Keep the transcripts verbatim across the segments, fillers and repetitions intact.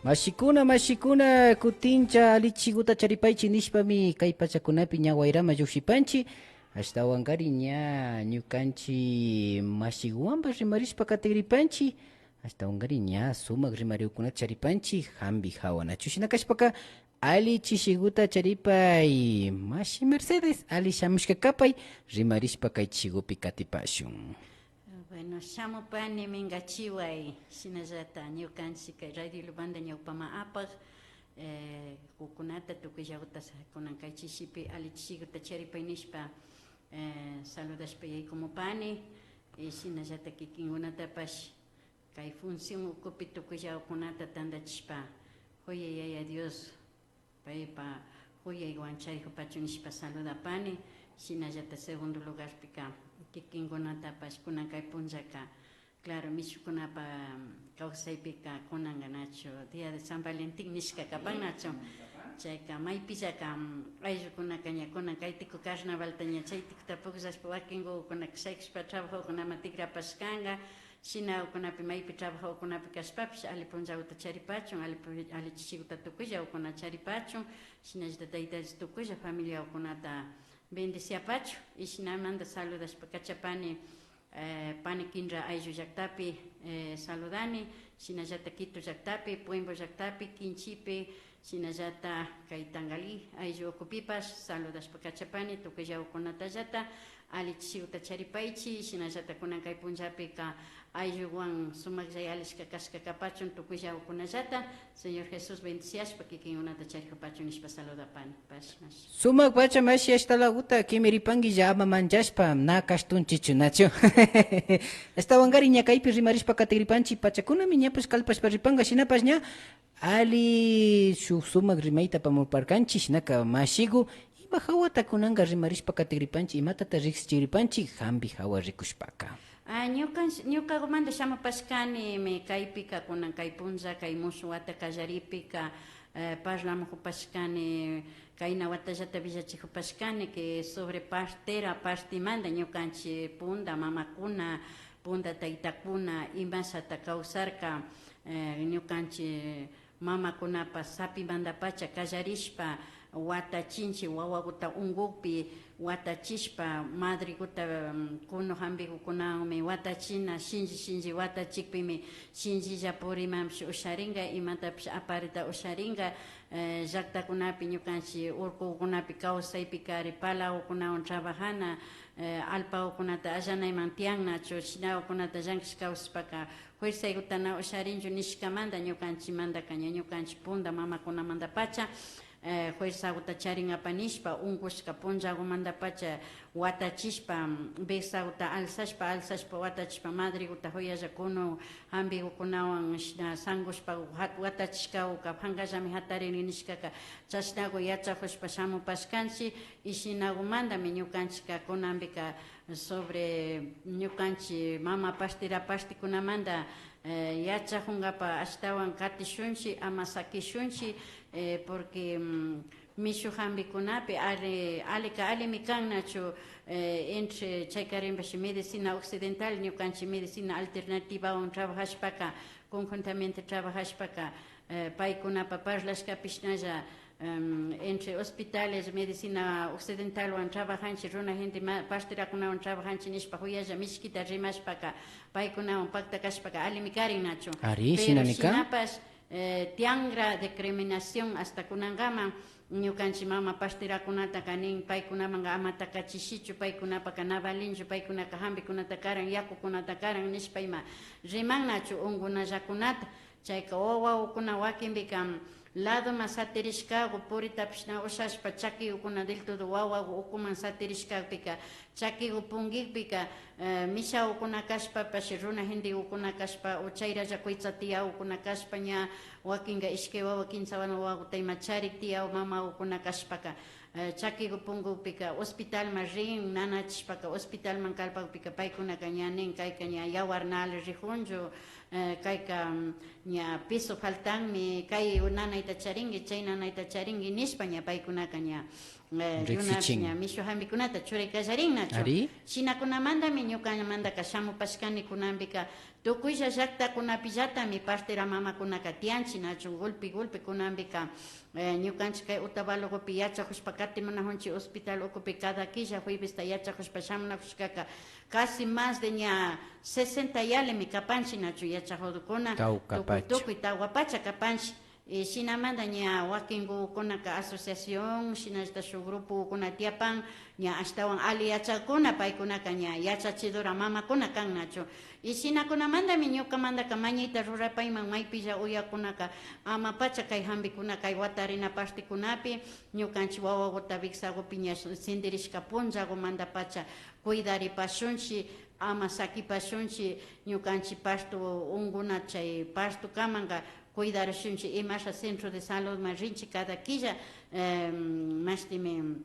Mashikuna, mashikuna, kutincha alli chishiguta charipaychi nishpami kay pachakunapi ña wayraman llukshipanchi. Ashtawankari ña ñukanchi mashiguwanpash rimarishpa katigripanchi. Ashtawankari ña sumak rimariwkunata charipanchi, jambi jawa nachu. Shina kashpaka alli chishiguta charipay, mashi Mercedes, alli shamushka kapay, rimarishpa kay chishigupi katipashun. Bueno, shamupani mingachiway, shinallata ñukanchi kay Radio Ilumanda ñawpaman apak, eh, kukunata tukuyllaguta sa-, kunan kay chishipi alli chishiguta charipay nishpa, eh, saludashpa yaykumupani, y shinallata kikinkunatapash kay función ukupi tukuyllagukunata tandachishpa, juyay Yaya Dios, paypa juyaywan charikupachun nishpa saludapani. Shinallata segundo lugarpika kikinkunatapash kunan kay punllaka, claro, mishukunapa kawsaypika kunanka nachu Día de San Valentín nishka kapan nachu. Chayka maypillaka, mm, ayllukunaka ña kunan kay tiku carnavalta ña chay tikuta pukllashpa wakinkukunaka shaykushpa trabajokunaman tikrapashkanka. Shina ukunapi maypi trabajokunapi kashpapish alli punllaguta charipachun, alli pu-, alli chishiguta tukuylla ukuna charipachun, shinallata taytalla tukuylla familia ukunata bendiciapachun. Y shinamanta saludashpa kachapani, eh, pani Kinra ayllu llaktapi, eh, saludani, shinallata Quito llaktapi, Puembo llaktapi, Kinchipi, shinallata kay Tangalí ayllu ukupipash saludashpa kachapani, tukuylla ukunatallata alli chishiguta charipaychi, shinallata kunan kay punllapika aylluwan sumaklla yalishka kashka kapachun tukuylla ukunallata, Señor Jesús bendiciashpa kikinkunata charikupachun nishpa saludapani, pash, mashi. Sumak pacha mashi, ashtalaguta kimiripanguilla ama manllashpa na kashtunchichu nachu. Ashtawankari ña kaypi rimarishpa katigripanchi pachakunami ñapash kalpashpa ripanka shinapash ña alli shuk sumak rimayta apamuparkanchi, shinaka mashigu, ima jawata kunanka rimarishpa katigripanchi, imatata riksichigripanchi, jambi jawa rikushpaka. Ah, ñukanch-, ñukagumanta shamupashkanimi kaypika, kunan kay punlla, kay mushuk wata kallaripika, eh, parlamujupashkani, kayna watallata villachijupashkani, que sobre partera partimanta ñukanchi punda mamakuna, punda taytakuna, imashata kawsarka, eh, ñukanchi mamakunapa sapimantapacha kallarishpa watachinchi, wawaguta unkukpi watachishpa, madriguta, mm, kunu jambigukunawanmi watachina, shinlli shinlli watachikpimi shinllilla purimanpish usharinka, imatapish aparita usharinka, eh, llaktakunapi ñukanchi urkukunapi kawsaypikari palagukunawan trabajana, eh, allpagukunata allanayman tiyan nachu, shinagukunata llankashka kawsashpaka, fuerzayguta na usharinchu nishkamanta ñukanchimantaka ña ñukanchi punda mamakunamantapacha, eh, fuerzaguta charinkapak nishpa unkushka punllagumantapacha watachishpa, besaguta alzashpa, alzashpa watachishpa, madriguta juyalla kunu jambigukunawan shina sankushpa jat-, watachishkaguka pankallami jatarini nishkaka, chashnagu yachajushpa shamupashkanchi, y shinagumantami ñukanchika kunanpika sobre ñukanchi mama partera partikunamanta, eh, yachajunkapak ashtawan katishunchi, ama sakishunchi, eh, porque, mm, mishu jambikunapi alli, allika allimi kan nachu, eh, entre chaykarinpash medicina occidental, ñukanchi medicina alternativawan trabajashpaka, conjuntamente trabajashpaka, eh, paykunapak parlashkapishnalla, em, entre hospitales, medicina occidentalwan trabajanchi, runa gente ma-, parterakunawan trabajanchi nishpa juyalla mishkita rimashpaka, paykunawan pakta kashpaka allimi karin nachu. Ari, pero shinami kan. Shinapash, eh, tiyangra discriminación hasta kunankaman, ñukanchi mama parterakunataka nin, paykunamanka ama takachishichu, paykunapaka na valinchu, paykunaka jambikunata karan, yakukunata karan nishpa ima riman nachu unkunallakunata. Chayka wawakuna wakinpika ladoman satirishkaku, puritapish na ushashpa, chakikukuna del todo wawaku ukuman satirishkakpika, chakiku punkikpika, eh, mishakukuna kashpapash, runa gentekukuna kashpa, o chayralla kuytsa tiyakukuna kashpa, ña wakinka ishkay wawa, kimsa wawa wawakuta ima charik tiyakuk mamakukuna kashpaka, eh, chakiku punkukpika hospitalman rin, nanachishpaka hospitalman kalpakpika paykunaka ña nin, kayka ña yawar na alli rijunchu, eh, kayka, mm, ña piso faltanmi, kay nanayta charinki, chay nanayta charinki nishpa ña paykunaka ña, eh, yunapis ña mishu hampikunata churay kallarin nachu. Shinakunamantami ñukamantaka shamupashkani kunanpika tukuylla llaktakunapillatami partera mamakunaka tiyanchik nachu, gulpi gulpi kunanpika, eh, ñukanchik kay Otavalogopi yachakushpa katimunajunchik hospital ukupi cada killa juevesta yachakushpa shamunajushkaka casi más de ña sesenta yalimi kapanchik nachu yachajudukuna, tukuy tukuy tawka pacha kapanchik. Y shinamanta ña wakinkukunaka asociación, shinallata shuk grupokuna tiyapan, ña ashtawan alli yachakuna paykunaka ña yachachidora mamakuna kan nachu. Y shinakunamantami ñukamantaka mañayta rurapayman maypilla uyakunaka ama pacha kay hampikuna kay watarina partekunapi ñukanchik wawakuta wiksakupi ña sintirishka punllakumanta pacha cuidaripashunchik, ama sakipashunchik, ñukanchik parto unkuna chay partokamanka cuidarishunchik, imasha centro de saludman rinchik cada killa, em, mashtimi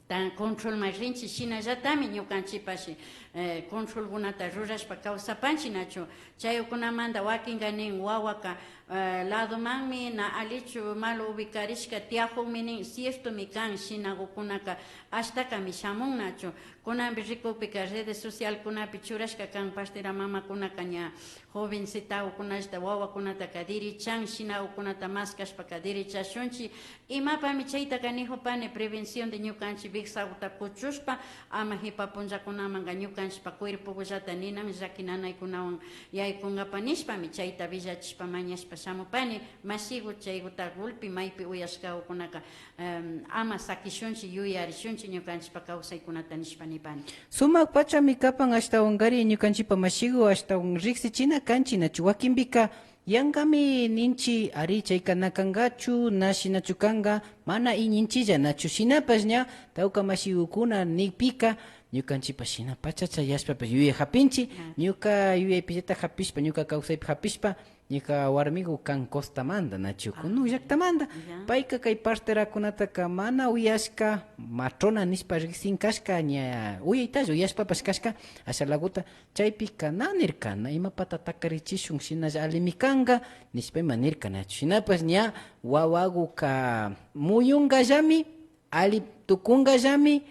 ta-, controlman rinchik, shinallatami ñukanchikpash, eh, controlkunata rurashpa kawsapanchik nachu. Chaykunamanta wakinka nin wawaka, eh, ladomanmi na allichu malo ubicarishka tiyajunmi nin, ciertomi kan, shinakukunaka ashtakami shamun nachu. Kunanpi rikukpika redes socialkunapi churashka kan partera mamakunaka ña jovencitakukunallata wawakunataka derechan, shinakukunata maskashpaka derechashunchik. Imapami chaytaka nijupani, prevención de ñukanchik wiksakuta kuchushpa ama jipa punllakunamanka ñukanchikpa cuerpokullata ninan llaki nanaykunawan yaykunkapa nishpami chayta willachishpa mañashpa shamupani. Mashiku, chaykuta gulpi maypi uyashkakukunaka, em, ama sakishunchik, yuyarishunchik ñukanchikpa kawsaykunata nishpa nipani. Sumak pachami kapan ashtawankari ñukanchikpa mashiku, ashtawan riksichina kanchik nachu. Wakinpika yankami ninchik, ari, chayka na kankachu, na shinachu kanka, mana iñinchilla nachu. Shinapash ña tawka mashikukuna nikpika ñukanchikpash shina pacha chayashpapash yuyay japinchik. Ñuka yuyaypillata japishpa, ñuka kawsaypi japishpa, ñuka warmiku kan costamanta, nachu, Cono llaktamanta. Payka kay parterakunataka mana uyashka, matrona nishpa riksin kashka, ña uyaytalla uyashpapash kashka, ashalakuta chaypika na nirka, na imapata takarichishun, shinalla allimi kanka nishpa ima nirka, nachu. Shinapash ña wawakuka muyunkallami, alli tukunkallami,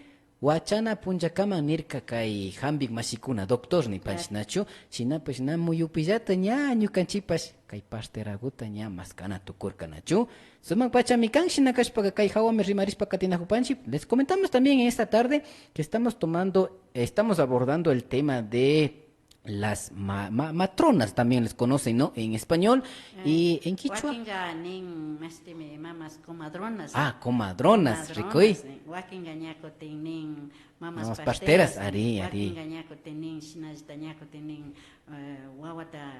wachana punllakaman nirka kay hampik mashikuna, doctor nipanchik, nachu. Shinapash na muyupillata ña ñukanchikpash kay parterakuta ña maskana tukurka, nachu. Sumak pachami kan, shina kashpaka kay jawami rimarishpa katinajupanchik. Les comentamos también en esta tarde que estamos tomando, estamos abordando el tema de las ma-, ma-, matronas también les conocen, ¿no? En español y en quichua. Wakinka nin, mashtimi, mamas comadronas. Ah, comadronas, rikuy. Comadronas nin. Wakinka ña kutin nin mamas parteras, ari, ari. Wakinka ña kutin nin, shinallata ña kutin nin, eh, wawata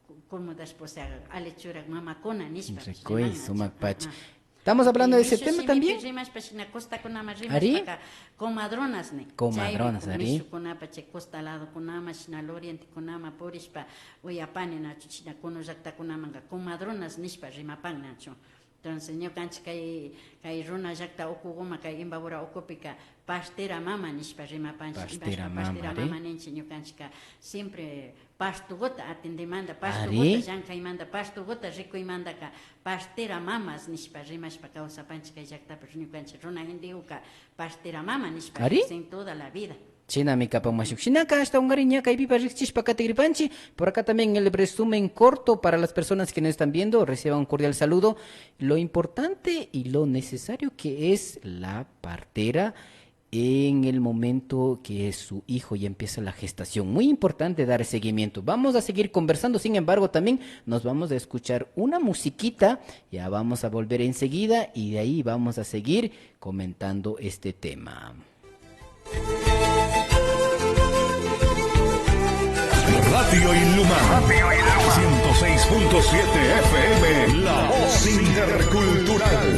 cu-, cómo das, o sea, alli churak mamakuna nishpa. Rikuy, sumak pacha. Estamos hablando de ese tema también. Rimashpa shina costakunaman rimashpaka comadronas nin. Comadronas, ari. Mishukunapa chay costa ladokunaman, shina al orientekunaman purishpa uyapani nachu, shina Cono llaktakunamanka comadronas nishpa rimapan nachu. Entonces ñukanchik kay, kay runa llakta ukukuman, kay Imbabura ukupika partera mama nishpa rimapanchik. Partera mama ninchik ñukanchikka siempre partokuta atendimanta, partokuta llankaymanta, partokuta rikuymantaka partera mamas nishpa rimashpa kawsapanchik kay llaktapi. Ñukanchik runa gentekuka partera mama nishpa riksin toda la vida. Shinami kapan mashuk. Shinaka ashtawankari ña kaypipash rikchishpa katigripanchik. Por acá también el resumen corto para las personas que nos están viendo. Reciban un cordial saludo. Lo importante y lo necesario que es la partera en el momento que su hijo ya empieza la gestación. Muy importante dar seguimiento. Vamos a seguir conversando, sin embargo, también nos vamos a escuchar una musiquita. Ya vamos a volver enseguida y de ahí vamos a seguir comentando este tema. Radio Ilumán, ciento seis punto siete F M, la voz intercultural.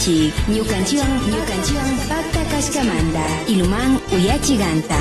Chik, ñukanchiwan, ñukanchiwan pakta kashkamanta, iluman uyachiganta.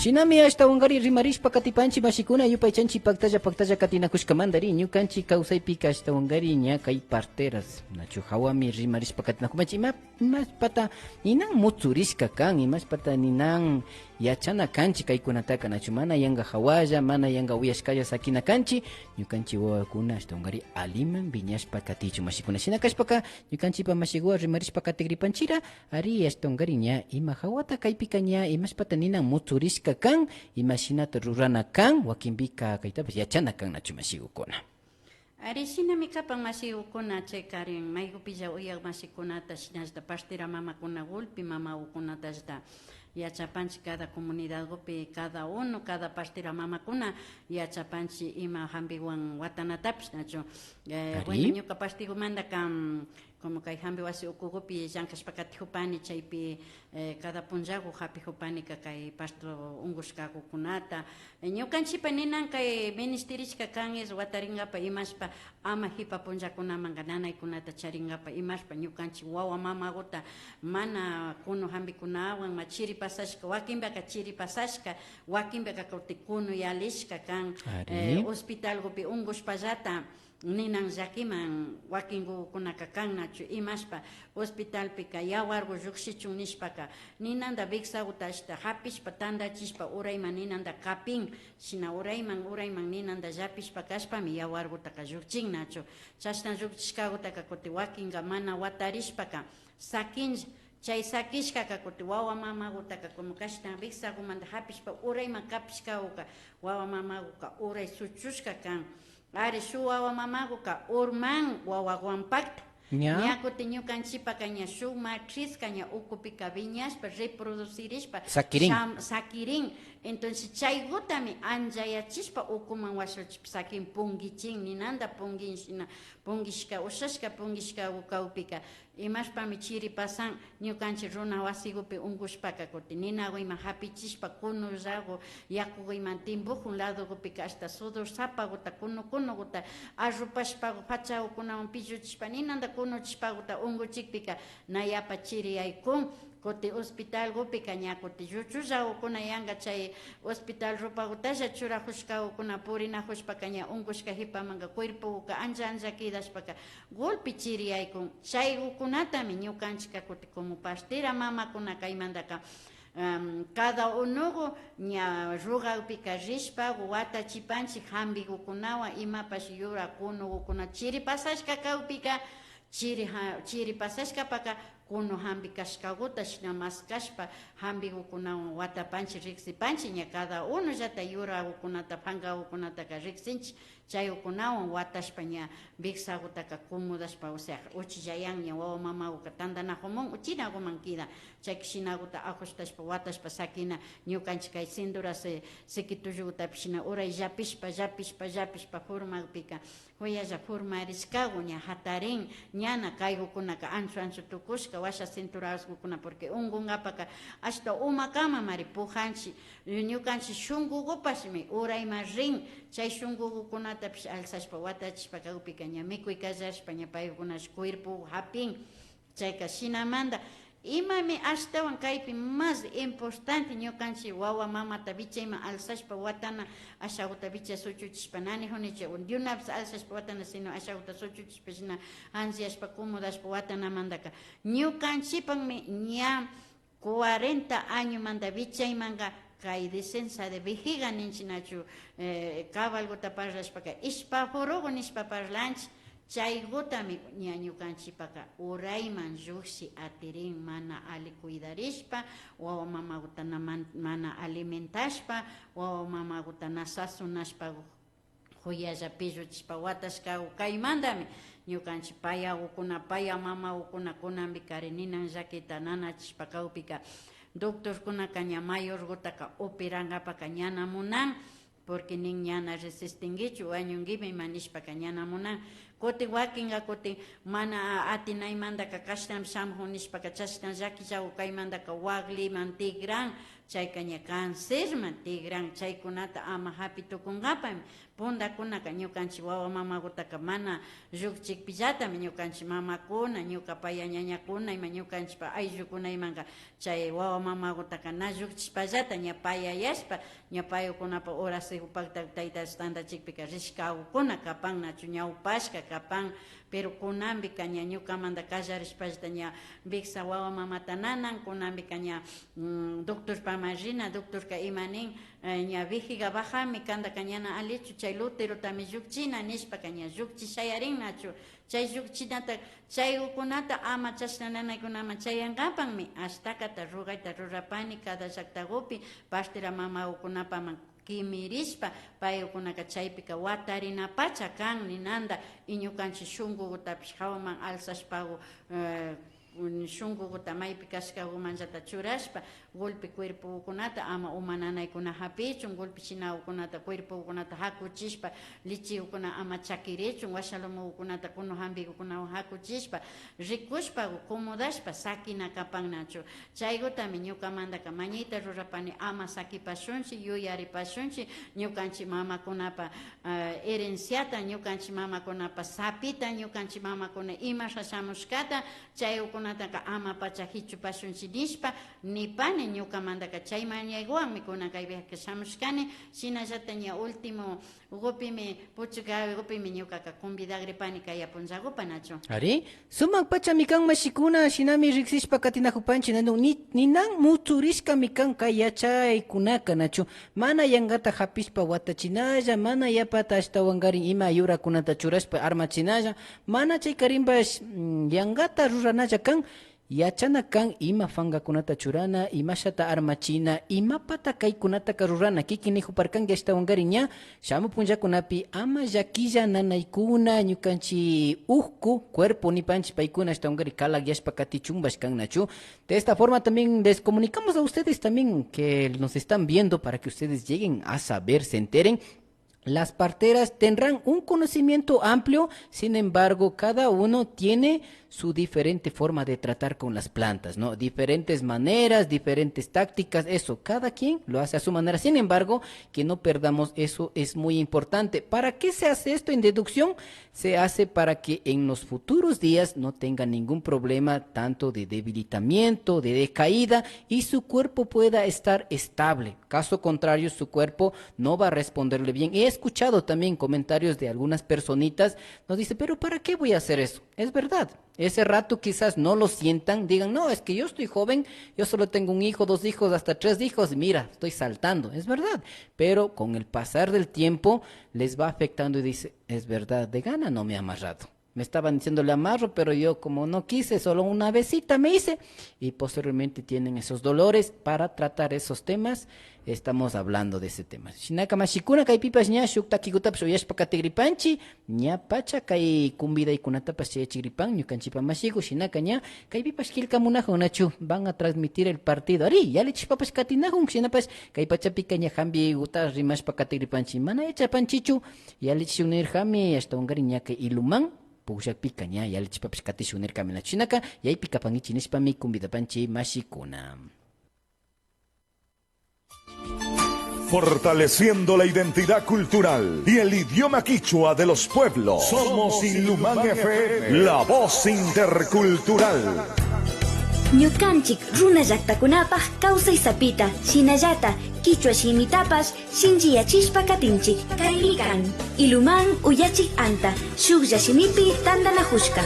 Shinami ashtawankari rimarishpa katipanchi mashikuna, yupaychanchi paktalla paktalla katinakushkamantari ñukanchi kawsaypika ashtawankari ña kay parteras nachu hawami rimarishpa katinakupanchi ima Imashpata ninan mutsurishka kan, imashpata ninan yachana kanchi kaykunataka, nachu mana yanka hawalla, mana yanka uyashkalla sakina kanchi, ñukanchi wawakuna ashtawankari aliman wiñashpa katichun mashikuna. Shina kashpaka ñukanchipa mashikuwa rimarishpa katigripanchira, ari ashtawankari ña ima hawata kaypika ña imashpata ninan mutsurishka kan, imashinata rurana kan, wakinpika kaytapash yachana kan, nachu mashikukuna. Ari, shinami kapan mashikukuna, chaykarin maykupilla uyak mashikunata, shinallata partera mamakuna, gulpi mamakukunatallata yachapanchi, cada comunidadkupi, cada uno, cada partera mamakuna yachapanchi ima hampiwan watanatapish, nachu? Eh, ari. Bueno, ñuka partikumantaka, mm, como kay hampi wasi ukukupi llankashpa katijupani, chaypi eh, cada punllaku japijupani kay pasto unkushkakukunata. Eh, ñukanchipa ninan kay minishtirishka kan es wataringapa imashpa ama jipa punllakunamanka nanaykunata charingapa imashpa ñukanchi wawa mamakuta mana kunu jambikunawan ma chiri pasashka, wakinpaka chiri pasashka, wakinpaka kuti kunu yalishka kan, ari, eh, hospitalkupi unkushpallata. Ninan llakiman wakinkukunaka kan nachu imashpa hospitalpika yawarku llukshichun nishpaka ninanta wiksakuta ashta japishpa tantachishpa urayman ninanta kapin, shina urayman urayman ninanta llapishpa kashpami yawarkutaka llukchin nachu. Chashna llukchishkakutaka kuti wakinka mana watarishpaka sakinlla. Chay sakishkaka kuti wawa mamakutaka como kashna wiksakumanta japishpa urayman kapishkakuka wawa mamakuka uray suchushka kan. Ari, shuk wawa mamakuka urman wawakuwan pakta. Ña. Ña kuti ñukanchipaka ña shuk matriska ña ukupika wiñashpa, reproducirishpa, sakirin. Sham-, sakirin. Entonces, chaykutami anchayachishpa ukuman washuchishpa sakin, punkichin, ninanta punkin shina, punkishka, ushashka, punkishka kawpika. Imashpami chiri pasan, ñukanchi runa wasikupi unkushpaka kuti ninaku ima japichishpa, kunullaku yakuku ima timpukun ladokupika ashta sudor sapakuta, kunu kunukuta arrupashpaku, fachakukunawan pilluchishpa, ninanta kunuchishpakuta unkuchikpika na yapa chiri yaykun. Kuti hospitalkupika ña kuti lluchullakukuna yanka chay hospital ropakutalla churajushkakukuna purinajushpaka ña unkushka jipamanka cuerpokuka ancha ancha kidashpaka, golpe chiri yaykun. Chaykukunatami ñukanchika kuti como partera mamakuna kaymantaka, am, cada unoku ña rogakpika rishpa watachipanchi, jampikukunawan imapash yura kunukukuna chiri pasashka kakpika, chiri ja-, chiri pasashkapaka kunu jampi kashkakuta shina maskashpa jampikukunawan watapanchi, riksipanchi, ña cada unollata yurakukunata, pankakukunataka riksinchi. Chaykunawan watashpa ña wiksakutaka acomodashpa, o sea, uchillayan ña wawa mamakuka tantanakumun, uchinakuman kidan. Chayka shinakuta ajustashpa, watashpa sakina, ñukanchi kay cintura si-, siki tullukutapish shina uray llapishpa, llapishpa, llapishpa formakpika, juyalla formarishkaku ña jatarin, ñana kaykukunaka ancho ancho tukushka, washa cinturasgukuna, porque unkunkapaka ashta umakamamari pujanchi. Ñukanchi shunkukupashmi urayman rin. Chay shunkukukunatapish alzashpa watachishpa kakpika ña mikuy kallashpa ña paykunash cuerpo japin. Chayka shinamanta Imami ashtawan kaypi más importante ñukanchik wawa mamata wichayman alzashpa watana, ashaguta wicha suchuchishpa nanijunichu, de una vez alzashpa watana, sino ashaguta suchuchishpa shina ansiashpa, acomodashpa watanamantaka. Ñukanchikpakmi ña cuarenta añomanta wichaymanka kay descensa de vejiga ninchik nachu, eh, cabalgota parlashpaka, ispafurugu nishpa parlanchik. Chaygutami ña ñukanchikpaka urayman llukshi atirin, mana alli cuidarishpa, wawa mamaguta na man-, mana alimentashpa, wawa mamaguta na sazonashpa, juyalla pilluchishpa watashkagu kaymantami ñukanchik payagukuna, paya mamagukuna kunanpika ari ninan llakita nanachishpa kawpika, doctorkunaka ña mayorgutaka operangapaka ñana munan. Porque nin ñana resistinguichu, wañunguimi ima nishpaka ñana munan. Kutin wakinga kutin mana atinaymantaka kashnapi shamuju nishpaka chashna llakillagu kaymantaka wagliman tigran, chayka ña cancerman tigran, chaykunata ama japi tukungapami. Pundakunaka ñukanchik wawa mamagutaka mana llukchikpillatami ñukanchik mamakuna, ñuka paya ñañakuna ima ñukanchikpa ayllukuna imanka chay wawa mamagutaka na llukchishpallata ña payayashpa, ña payukunapa horas segupakta taytash tandachikpika rishkagukuna kapan nachu, ñawpashka kapan, pero kunanpika ña ñukamanta kallarishpallata ña viksa wawa mamata nanan, kunanpika ña, mm, doctorpaman rina, doctorka ima nin, eh, ña vejiga bajami kantaka ñana allichu, chay luterotami llukchina nishpaka ña llukchishayarin nachu. Chay llukchinata, chaygukunata ama chashna nanaykunaman chayangapanmi ashtakata rugayta rurapani cada llaktagupi, partera mamagukunapaman kimirishpa, paygukunaka chaypika watarinapacha kan ninanta, y ñukanchik shungugutapish jawaman alzashpagu, eh, shunguguta maypi kashkagumanllata churashpa, gulpi cuerpogukunata ama uma nanaykuna japichun, gulpi shinagukunata, cuerpogukunata jakuchishpa, lichigukuna ama chakirichun, washa lomogukunata kunu jampigukunawan jakuchishpa, rikushpa, acomodashpa, sakina kapan nachu. Chaygutami ñukamantaka mañayta rurapani, ama sakipashunchik, yuyaripashunchik, ñukanchik mamakunapa, ah, herenciata, ñukanchik mamakunapa sapita, ñukanchik mamakuna imasha shamushkata, chaygukunataka ama pacha jichupashunchik nishpa nipani. Ñukamantaka chay mañayguwanmi kunan kay viajaka shamushkani. Shinallata ña último gupimi, puchugapimi ñukaka convidagripani kaya punllagupa nachu. Ari, sumak pachami kan mashikuna, shinami riksishpa katinajupanchik nachu, ni, ninan mutsurishkami kan kay yachaykunaka nachu. Mana yangata japishpa watachinalla, mana yapata ashtawankarin ima yurakunata churashpa armachinalla, mana chaykarinpash, mm, yangata ruranalla kan. Yachana kan ima fangakunata churana, imashata armachina, imapata kaykunataka rurana. Kikin nijuparkanki ashtawankarin ña shamu punllakunapi ama llakilla nanaykuna, ñukanchik ukku cuerpo nipanchik paykuna ashtawankarin kalakyashpa katichunpash kan nachu. De esta forma también les comunicamos a ustedes también que nos están viendo para que ustedes lleguen a saber, se enteren. Las parteras tendrán un conocimiento amplio, sin embargo, cada uno tiene su diferente forma de tratar con las plantas, ¿no? Diferentes maneras, diferentes tácticas, eso, cada quien lo hace a su manera. Sin embargo, que no perdamos eso, es muy importante. ¿Para qué se hace esto en deducción? Se hace para que en los futuros días no tenga ningún problema tanto de debilitamiento, de decaída, y su cuerpo pueda estar estable. Caso contrario, su cuerpo no va a responderle bien. He escuchado también comentarios de algunas personitas, nos dice, pero ¿para qué voy a hacer eso? Es verdad. Ese rato quizás no lo sientan, digan, no, es que yo estoy joven, yo solo tengo un hijo, dos hijos, hasta tres hijos, mira, estoy saltando. Es verdad. Pero con el pasar del tiempo les va afectando y dice, es verdad, de gana no me ha amarrado. Me estaban diciendo le amarro, pero yo como no quise, solo una besita me hice, y posteriormente tienen esos dolores. Para tratar esos temas, estamos hablando de ese tema. Shinaka mashikuna, kaypipash ña shuk takikutapash uyashpa katigripanchi, ña pacha kay convidaykunatapash chayachigripan, ñukanchipa mashiku, shinaka ña kaypipash killkamunajun nachu, van a transmitir el partido. Ari, yalichishpapash katinajun, shinapash kay pachapika ña jambiguta rimashpa katigripanchi. Mana yachapanchichu, yalichishun nirjami, ashtawankarin ña kay iluman, pukllaypika ña yalichishpapash katishun nirkami nachu. Shinaka, yaypi kapankichi nishpami convidapanchi mashikuna. Fortaleciendo la identidad cultural y el idioma quichua de los pueblos. Somos Ilumán F M, la voz intercultural. Ñukanchik runa llaktakunapak kawsay sapita, shinallata kichwa shimitapash shinchiyachishpa katinchik. Kaymi kan Ilumán uyachik anta, shuklla shimipi tantanakushka.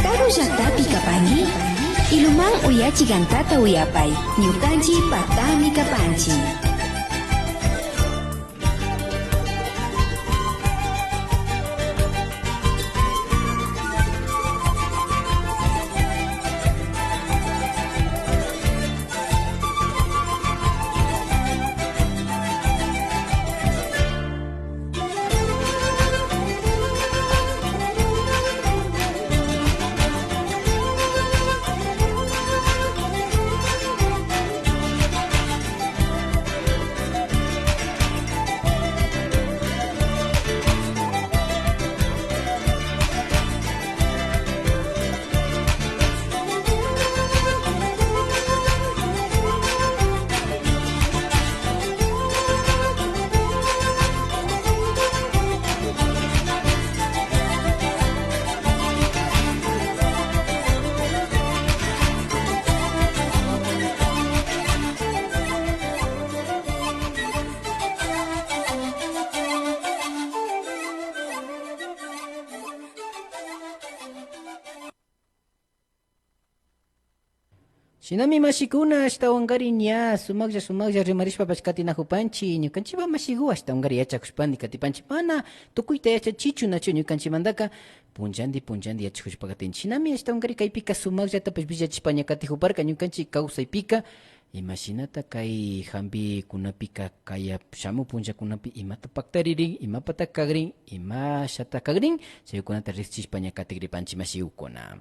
Taru llaktapi kapanki, Ilumán uyachik antata uyapay, ñukanchik paktami kapanchik. Shinami mashikuna, ashtawankari ña sumaklla, sumaklla rimarishpapash katinakupanchik. Ñukanchikpa mashiku ashtawankari yachakushpandi katipanchik. Mana tukuyta yachachichu nachu ñukanchikmantaka punllandi, punllandi yachakushpa katinchik. Shinami ashtawankari kaypika sumakllatapash villachishpa ña katikuparka ñukanchik kawsaypika. Imashinata kay hampikunapika kaya shamu punllakunapi imata paktaririn, imapata kagrin, imashata kagrin, chaykunata riksichishpa ña katigripanchik mashikukuna.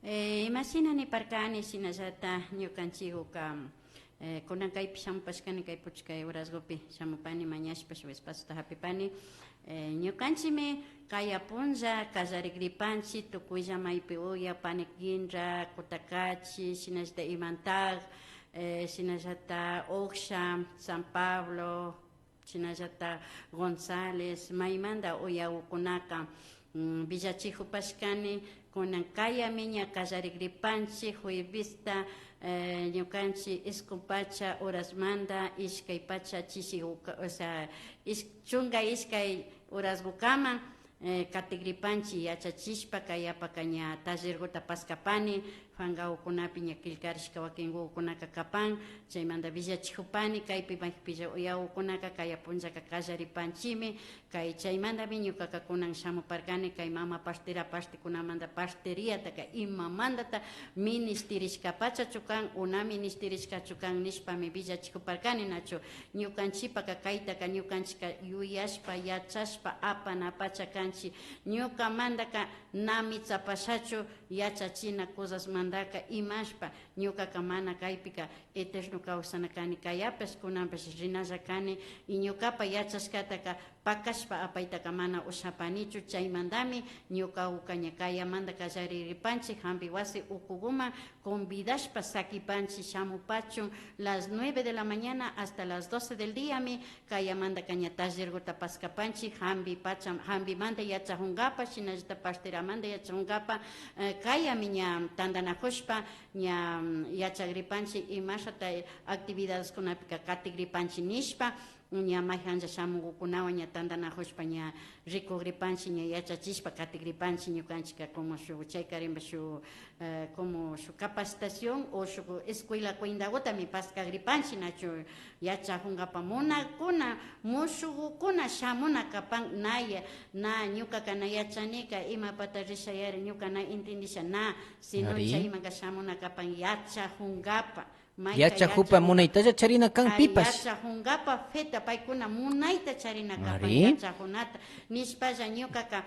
Eh, imashina niparkani, shinallata ñukanchikuka, eh, kunan kaypi shamupashkani, kay puchkay horaskupi shamupani, mañashpa shuk espacita hapipani. Eh, ñukanchikmi kaya punlla kallarigripanchik, tukuylla maypi uyak, Pani Kinra, Kutakachi, shinallata Imantag, eh, shinallata Uksha, San Pablo, shinallata González, maymanta uyakkunaka, mm, villachikupashkani, Kunan kayami ña kallarigripanchik juevesta, eh, ñukanchik isku pacha horasmanta ishkay pacha chishi uka, o sea, ish-, chunka ishkay horasgukaman, eh, katigripanchik yachachishpa, kayapaka ña tallerguta paskapani, pankagukunapi ña killkarishka wakingukunaka kapan, chaymanta willachijupani, kaypi maypilla uyagukunaka kaya punllaka kallaripanchikmi, kay chaymantami ñukaka kunan shamuparkani, kay mama partera partikunamanta, parteriataka imamantata minishtirishkapachachu kan o na minishtirishkachu kan nishpami willachijuparkani, nachu. Ñukanchikpaka kaytaka ñukanchikka yuyashpa, yachashpa apanapacha kanchik. Ñukamantaka na mitsapashachu yachachina cosasmantaka imashpa. Ñukaka mana kaypika eterno kawsana kani, kayapash kunanpash rinalla kani, y ñukapa yachashkataka pakashpa apaytaka mana ushapanichu. Chaymantami ñukaguka ña kayamanta kallariripanchik jambi wasi ukuguman convidashpa sakipanchik shamupachun las nueve de la mañana hasta las doce del diami. Kayamantaka ña tallerguta paskapanchik jambi pacha, jambimanta yachajungapa, shinallata parteramanta yachajungapa, eh, kayami ña tantanajushpa ña, mm, yachagripanchik imashata actividadeskunapika katigripanchik nishpa, ña mayjanlla shamugukunawan ña tantanajushpa ña rikugripanchik, ña yachachishpa katigripanchik. Ñukanchikka como shuk chaykarinpa shuk, eh, como shuk capacitación o shuk escuela cuentagutami paskagripanchik, nachu. Yachajungapa munakuna, mushugukuna shamuna kapan, na ya-, na ñukaka na yachanika imapata rishayari, ñuka na intindisha, na, sino chaymanka shamuna kapan yachajungapa. Yachajupa munaytalla charina kan pipash. Yachajungapa feta paykuna munayta charina kapan yachajunata nishpalla ñukaka,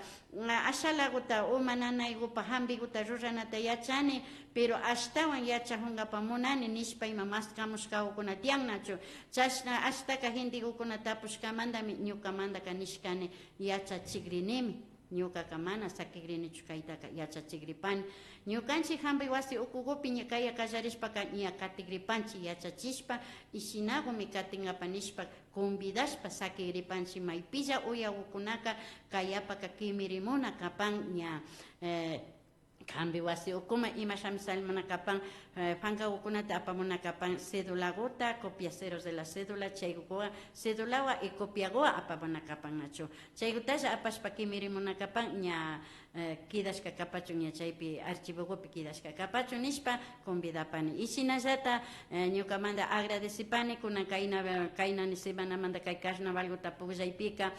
ah, ashalaguta uma nanaygupa jambiguta ruranata yachani, pero ashtawan yachajungapa munani nishpa ima maskamushkagukuna tiyan, nachu. Chashna ashtaka gentegukuna tapushkamantami ñukamantaka nishkani yachachigrinimi. Ñukaka mana sakigrinichu kaytaka, yachachigripani. Ñukanchik jambi wasi ukugupi ña kaya kallarishpaka ña katigripanchik yachachishpa, y shinagumi katingapa nishpa convidashpa sakigripanchik. Maypilla uyagukunaka kayapaka kimirimuna kapan ña, eh, jambi wasi ukuman imashami salmuna kapan, eh, pankagukunata apamuna kapan cedulaguta, copiaceros de la cédula, chayguwa, cedulawa y copiaguwa apamuna kapan, nachu. Chaygutalla apashpa kimirimuna kapan ña, eh, kidashka kapachun, ña chaypi archivogupi kidashka kapachun nishpa convidapani. Y shinallata, eh, ñukamanta agradecipani, kunan kayna, kayna ni semanamanta kay carnavalguta pukllaypika,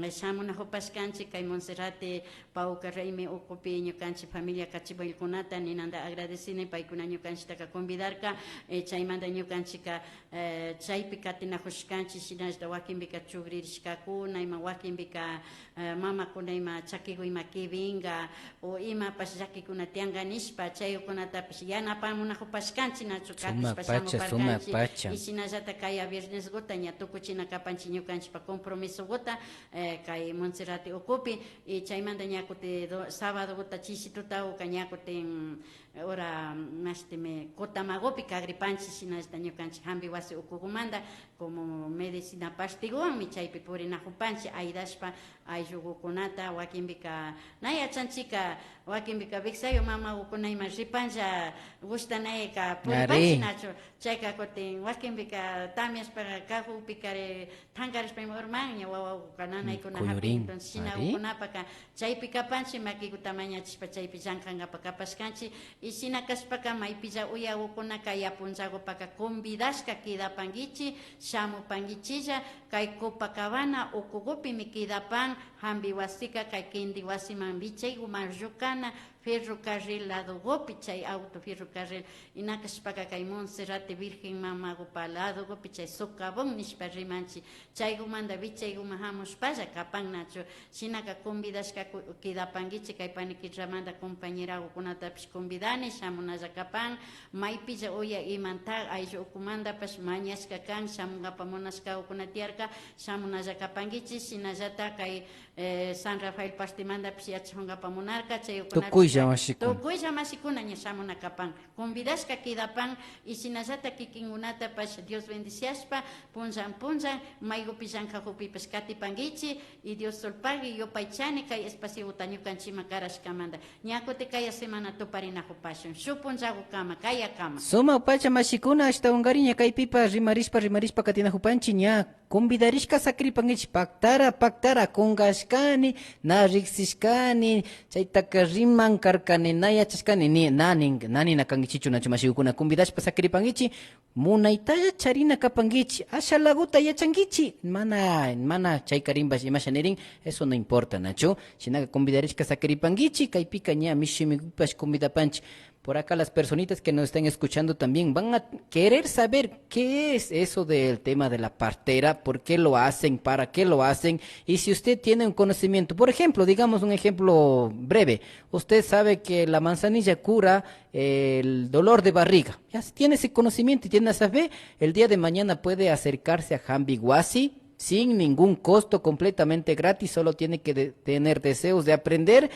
eh, shamunajupashkanchik kay Monserrate Pawkar raymi ukupi ñukanchik familia kachibuykunata ninanta agradecini, paykuna ñukanchiktaka convidarka, eh, chaymanta ñukanchikka, eh, chaypi katinajushkanchik, shinallata wakinpika chugririshkakuna, ima wakinpika, eh, mamakuna ima chakigu ima kibinga, o imapash llakikuna tianga nishpa, chaykunatapash yanapamunajupashkanchik, nachu katushpa shamuparkanchik. Y shinallata kaya viernesguta ña tukuchina kapanchik ñukanchikpa compromisoguta, eh, kay Monserrate ukupi, y chaymanta ña kuti do-, sabadoguta chisitutaguka ña kutin, mm, hora, mm, mashtimi kutamagupi kagripanchik, shinallata ñukanchik jambi wasi ukugumanta, como medicina partiguwanmi chaypi purinajupanchik, aydashpa ayllugukunata, wakinpika na yachanchikka, wakinpika wiksayuk mamagukuna ima ripanlla gushtanayka puripanchik, nachu. Chayka kutin wakinpika tamiashpa kajukpikari tankarishpa ima urman ña wawaguka nanaykuna japin. Entonces shinagukunapaka chaypi kapanchik, makiguta mañachishpa chaypi llankangapa kapashkanchik. Y shina kashpaka maypilla uyagukunaka yapunllagupaka convidashka kidapankichik, shamupankichilla. Kay Copacabana ukugupimi kidapan jambi wasika, kay kinti wasiman wichayguman llukana ferrocarril ladogupi, chay auto ferrocarril. Ina kashpaka kay Monserrate Virgen Mamagupa ladogupi chay socavón nishpa rimanchik, chaygumanta wichayguman jamushpalla kapan, nachu. Shinaka convidashka ku-, kidapankichik, kay paniquitramanta compañeragukunatapish convidani, shamunalla kapan, maypilla uya imanta ayllu ukumantapash mañashka kan, shamungapa munashkagukuna tiarka, shamunalla kapankichik, shinallata kay, eh, San Rafael partimantapish yachajungapa munarka, chaygukunapish Tukuylla mashikuna. Tukuylla mashikuna ña shamuna kapan, convidashka kidapan, y shinallata kikinkunatapash Dios bendiciashpa, punllan punllan maykupi llankakupipash katipankichi, y Dios sulpagui, yupaychani kay espaciota ñukanchima karashkamanta. Ña kuti kaya semana tuparinakupashun, shuk punllakukama, kayakama. Sumak pacha mashikuna, ashtawankari ña kaypipash rimarishpa, rimarishpa katinakupanchi ña. Convidarishka sakiripankichi, paktara, paktara, kungashkani, na riksishkani, chaytaka riman karkani, na yachashkani, ni, na nin, na nina kankichichu nachu mashikukuna, convidashpa sakiripankichi, munaytalla charina kapankichi, ashalaguta yachankichi, mana, mana chaykarinpash imasha nirin, eso no importa, nachu? Shinaka convidarishka sakiripankichi, kaypika ña mishu shimikupash convidapanchi. Por acá las personitas que nos están escuchando también van a querer saber qué es eso del tema de la partera, por qué lo hacen, para qué lo hacen, y si usted tiene un conocimiento. Por ejemplo, digamos un ejemplo breve, usted sabe que la manzanilla cura el dolor de barriga. Ya si tiene ese conocimiento y tiene esa fe, el día de mañana puede acercarse a Jambi Guasi sin ningún costo, completamente gratis, solo tiene que de- tener deseos de aprender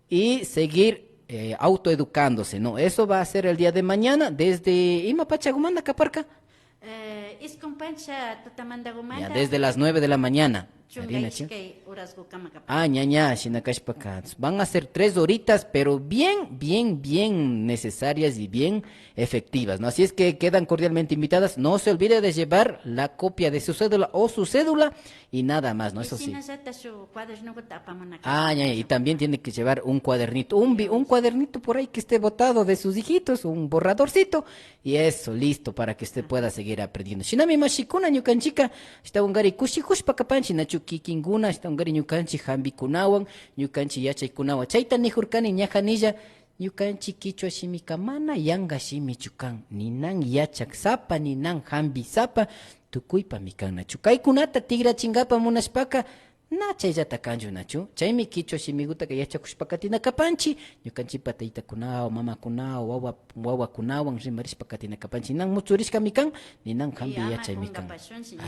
y seguir eh, autoeducándose, ¿no? Eso va a ser el día de mañana desde ima pachagumanta kaparka. Eh, iskun pacha tutamantagumanta. Ya, desde las nueve de la mañana. Chunka Harina, chi? Ishkay horasgukama kapan. Ah, ña, ña, shina kashpaka. Van a ser tres horitas, pero bien, bien, bien necesarias y bien efectivas, ¿no? Así es que quedan cordialmente invitadas. No se olvide de llevar la copia de su cédula o su cédula y nada más, ¿no? Y eso sí. Shinallata shuk cuadernoguta apamuna. Ah, ya, ya, y también tiene que llevar un cuadernito, un, bi- un cuadernito por ahí que esté botado de sus hijitos, un borradorcito, y eso, listo para que usted pueda seguir aprendiendo. Shinami mashikuna ñukanchika, ashtawankari kushikushpa kapanchi, nachu kikinkuna, ashtawankari ñukanchi jambikunawan, ñukanchi yachaykunawan. Chayta nijurkani ña janilla, ñukanchi kichwa shimika mana yanka shimichu kan, ninan yachak sapa, ninan jambi sapa, tukuypami kan nachu. Kaykunata tikrachingapa munashpaka, na chayllata kanchu nachu. Chaymi kichwa shimigutaka yachakushpa katina kapanchi, ñukanchipa taytakunawan, mamakunawan, wawa, wawakunawan rimarishpa katina kapanchi. Nan mutsurishkami kan, ninan jambi yachaymi kan.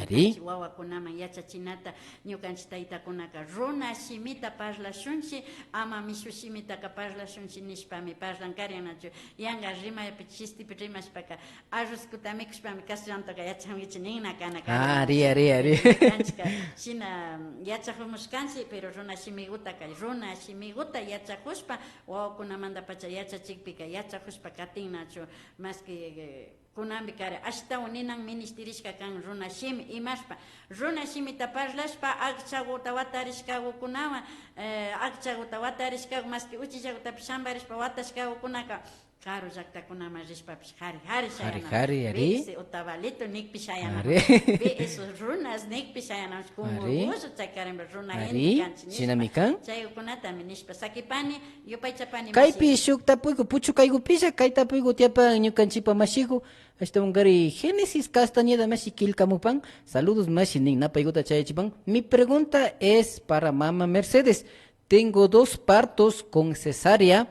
Ari. Ñukanchi wawakunaman yachachinata, ñukanchi taytakunaka runa shimita parlashunchi, ama mishu shimitaka parlashunchi nishpami parlankarin nachu. Yanka rimaypi chistipi rimashpaka, arrozkuta mikushpami castellanotaka yachankichi ninna kana kan. Ari, ari, ari. Kanchika shina yachakumushkanchi, pero runa shimigutaka, runa shimiguta yachakushpa, wawakunamantapacha yachachikpika yachakushpa katin nachu, maski, eh, kunanpi kari ashtawan ninan minishtirishka kan runa shimi imashpa. Runa shimita parlashpa, akchaguta watarishkagukunawan, eh, akchaguta watarishkagu, maski uchillagutapish shambarishpa watashkagukunaka, karu llaktakunaman rishpapish, jari, jari, jari, shayanamuk. Jari, ari. Bixi Otavaloito nikpi shayanamuk. Ari. Bixi esos runas nikpi shayanamuk. Ari. Kungurgullo chaykarinpa runa gente kanchi nishpa. Ari. Shinami kan. Chaykunatami nishpa sakipani, yupaychapani. Kaypi mashi. Shuk tapuyku, puchukaygupilla, kay tapuyku tiyapan ñukanchipa mashiku, ashtawankari Génesis Castañeda mashi killkamupan. Saludos mashi nin, napaykuta chayachipan. Mi pregunta es para mama Mercedes. Tengo dos partos con cesárea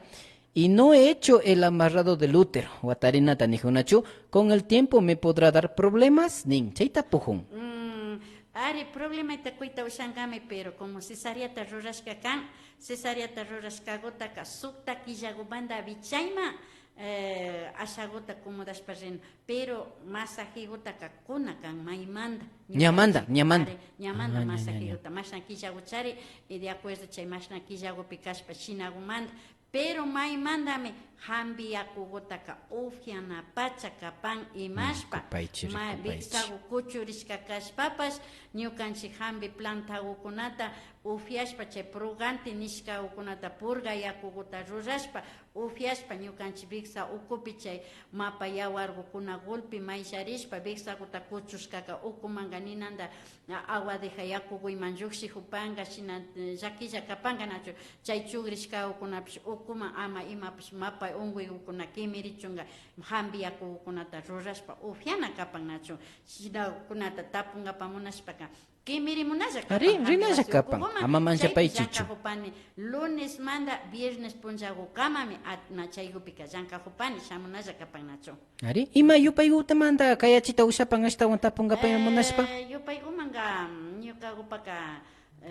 y no he hecho el amarrado del útero. Watarinata nijunachu, con el tiempo me podrá dar problemas, nin. Chayta pujun. Mm, ari, problemata kuyta ushankami, pero como cesareata rurashka kan, cesareata rurashkagutaka sukta killagumanta vichayma, eh, ashaguta acomodashpa rin. Pero masajigutaka kuna kan maymanta. Ñamanta, ñamanta. Ari, ñamanta. Ah, ña, ña, ña. Masajiguta, mashna killaguchari, y de acuerdo chay mashna killagupi kashpa shinagumanta. Pero maymantami jambi yakugutaka ufianapacha kapan imashpa. Rikupaychi, ma-, rikupaychi. Viksagu kuchurishka kashpapash, ñukanchi jambi plantagukunata ufiashpa, chay purgante nishkagukunata purga yakuguta rurashpa, ufiashpa, ñukanchi viksa ukupi chay mapa yawargukuna gulpi mayllarishpa, viksaguta kuchushkaka ukumanka ninanta, a-, agua deja yakuguyman llukshijupanga, shina, eh, llakilla kapanga nachu, chay chugrishkagukunapish ukuman ama imapish mapa unguygukuna kimirichunga, jambi yakugukunata rurashpa ufiana kapan nachu, shinagukunata tapungapa munashpaka, kimirimunalla kapan. Ari, rinalla kapan. Ama manchapaychichu. Chaypi llankajupani, lunesmanta viernes punllagukamami, a-, na chaygupika llankajupani, shamunalla kapan nachu. Ari, ima yupaygutamanta kayachita ushapan ashtawan tapungapayman munashpa? Eh, yupaygumanga, mm, ñukagupaka,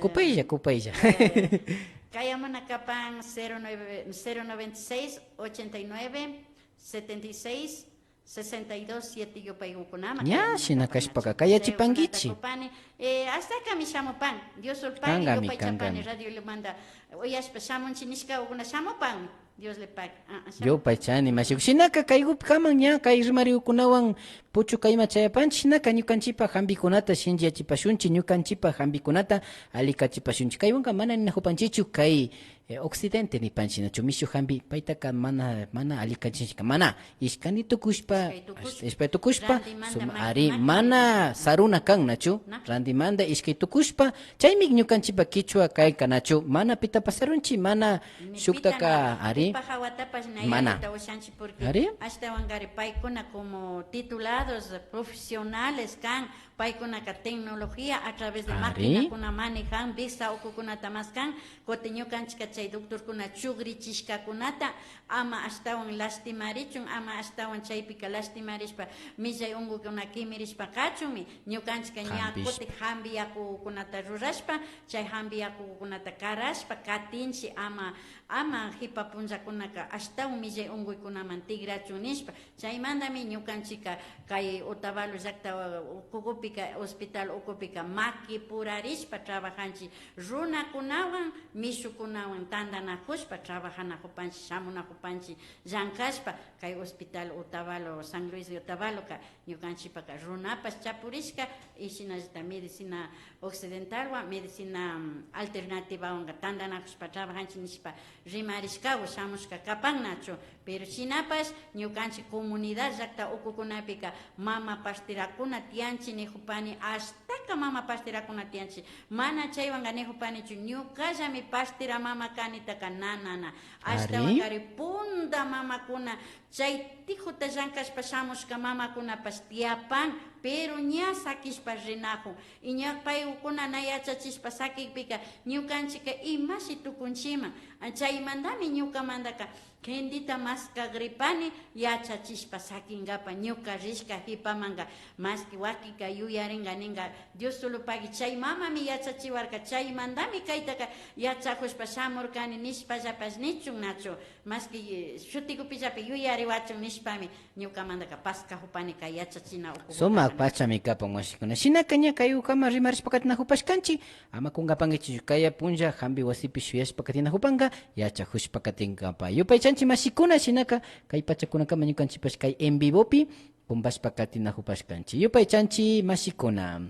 Kupaylla, kupaylla. Eh, kayamuna kapan cero nueve, cero noventa y seis, ochenta y nueve, setenta y seis, sesenta y dos, siete yupaykukunaman. Ña, kayamuna shina kapan, kashpaka, nachu, kayachipankichi. Chaykunata kupani. Eh, ashtakami shamupan. Dios ulpaymi, kankami, yupaychapani, kankami. Radio Ilumanta uyashpa shamunchi nishkakuna shamupanmi. Dios le pague. Ah, ah, shamupan. Yupaychani, mashiku. Shinaka kaykupi kaman ña, kay rimarikukunawan puchuka ima chayapanchi, shinaka ñukanchipa hampikunata shinchiyachipashunchi, ñukanchipa hampikunata alikachipashunchi. Kaywanka mana ninakupanchichu kay, eh, occidente nipanchi, nachu, mishu hampi, paytaka mana, mana alikachinchika, mana, ishkandi tukushpa, ishkay tukushpa, ishkay tukushpa, randimanta suma, maki, ari, maki mana randimanta saruna kan, nachu, na, randimanta ishkay tukushpa, chaymi ñukanchipa kichwa kayka, nachu, mana pita pasarunchi, mana ni shuktaka, pita na, ari, pipa hawatapash na mana yallita ushanchi, porque ari, ashtawankari paykuna como titulados profesionales kan, paykunaka tecnología a través de, ari, maquinakuna manejan, visa ukukunata maskan, kutin ñukanchika chay doctorkuna chukrichishkakunata ama ashtawan lastimarichun, ama ashtawan chaypika lastimarishpa millay unkukuna kimirishpa kachunmi, ñukanchika ña hampish, kutin hampi yakukunata rurashpa, chay hampi yakukunata karashpa katinchi, ama, ama hipa punllakunaka ashtawan millay unkuykunaman tikrachun nishpa. Chaymantami ñukanchika kay Otavalo llakta ukukupika, hospital ukupika makipurarishpa trabajanchi, runakunawan, mishukunawan tantanakushpa trabajanakupanchi, shamunakupanchi llankashpa, kay hospital Otavalo, San Luis de Otavaloka ñukanchipaka runapash chapurishka, y shinallata medicina occidentalwan, medicina, mm, alternativawanka tantanakushpa trabajanchi nishpa rimarishkawan shamushka kapan nachu. Pero shinapash ñukanchi comunidad llakta ukukunapika mama partirakuna tiyanchi nikupani, ashtaka mama partirakuna tiyanchi. Mana chaywanka nikupanichu, ñukallami partira mama kanitaka, na, na, na. Ari. Ashtawankari punta mamakuna, chay tikuta llankashpa shamushka mamakunapash tiyapan, pero ña sakishpa rinakun. Y ña paykuna na yachachishpa sakikpika ñukanchika imashi tukunchiman. Chaymantami ñukamantaka genteta maskagripani yachachishpa sakinkapa, ñuka rishka hipamanka, maski wakika yuyarinka ninka, Dios solo pagui, chay mamami yachachiwarka, chaymantami kaytaka yachakushpa shamurkani nishpallapash nichun nachu, maski, eh, shutikupillapi yuyariwachun nishpami ñukamantaka paskakupani kay yachachina ukukuta. Sumak pachami kapan, mashikuna. Shinaka ña kay ukama rimarishpa katinakupashkanchi, ama kunkapankichichu, kaya punlla hampi wasipi shuyashpa katinakupanka, yachakushpa katinkapa. Yupaychanchi, mashikuna, shinaka kay pachakunakama ñukanchipash kay en vivopi kumpashpa katinakupashkanchi. Yupaychanchi, mashikuna.